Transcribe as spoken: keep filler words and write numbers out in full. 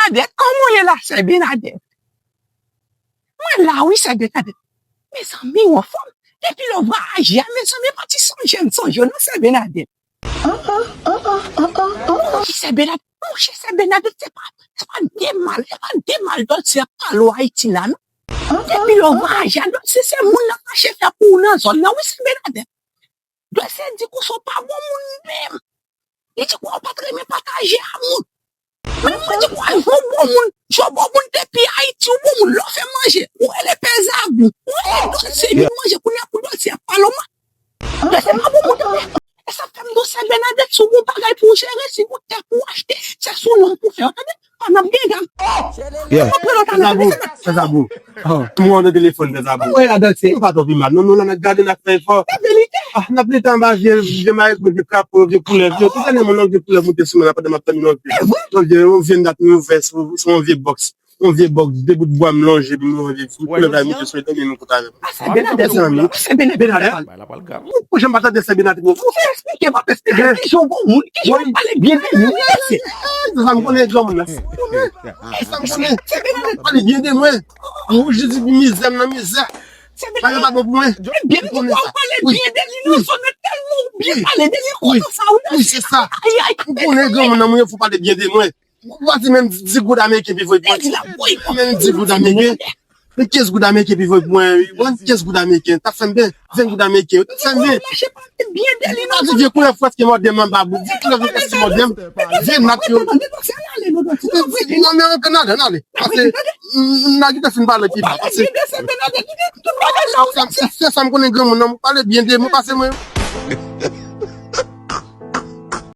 Bènadèt, kòman w ye la, sè Bènadèt? Mwen la wi, sè Bènadèt. Mezanmi, w anfòm? Depi lè w vwayaje a, mezanmi, pa ti sonje m sonje w non, sè Bènadèt. Monchè, sè Bènadèt, monchè, sè Bènadèt, se pa, se pa de mal, se pa de mal Dòlse ap pale w Ayiti la non. Depi lè w vwayaje a, Dòlse se moun l ap mache fè pou ou nan zòn nan wi, sè Bènadèt. Dòlse di konsa w pa bon moun menm. Li di konsa w pa t renmen pataje a moun. Men mwen di konsa w bon moun, jan w bon moun depi Ayiti, w bon moun lè w fè manje, ou rele pè Zabou, ou rele Dòlse vin manje, kounye a pou Dòlse ap pale w mal. Dòlse pa bon moun tande. E sa fè m di w sè Bènadèt, si w gon bagay pou w jere, si gon tè pou w achte, se sou non m pou fè yo tande. Pa n ap gen gang. Yeah. Pè Zabou, pè Zabou. Mwen nan telefòn, pè Zabou. Mwen la Dòlse. Nou pa twò pi mal. Nou, nou la n ap gade, n ap fè efò. Se verite. Ah, n ap lite anba vye, vye mayo, vye krapo, vye koulèv, vye tout ane moun nan vye koulèv moute sou mwen la pandan m ap tann yon vye. Yon vye, yon vye dat nou ouvè sou, sou yon vye bòks. Yon vye bòks, de bout bwa m lonje, epi m wè yon vye koulèv la moute sou li, tanmen nou kote avè m. Mezanmi. Bènadèt. Mwen janm pa tande sè Bènadèt non. Ou fè eksplike, m ap eksplike. Kijan w bon moun, kijan w pale byen de moun. Sa m konnen granmoun nan. Sa m konnen. Pale byen de mwen. Ou jis di mizè m nan mizè. Bagay pa bon pou mwen. Byen de ou pale byen de li nan zòn nan tèlman ou byen pale de li kontan sa ou nan. Wi, se sa. M konnen granmoun nan mwen, fò pale byen de mwen. Ou pa di menm di goud ameriken pi voye pou mwen. Menm di goud ameriken. Men kenz goud ameriken pi voye pou mwen. Wi, kenz goud ameriken. T ap fè m byen. Ven goud ameriken. T ap fè m byen. Ou pa di vye koulèv prèske mòde m anba bout. Vye koulèv yo prèske mòde m. Vye nat yo. Non, men antre nan ale, n ale. Pase, m, m, n a gentan fin pale pi ba. Pase, se sa m konnen granmoun nan. Mwen pale byen de mwen, pase mwen.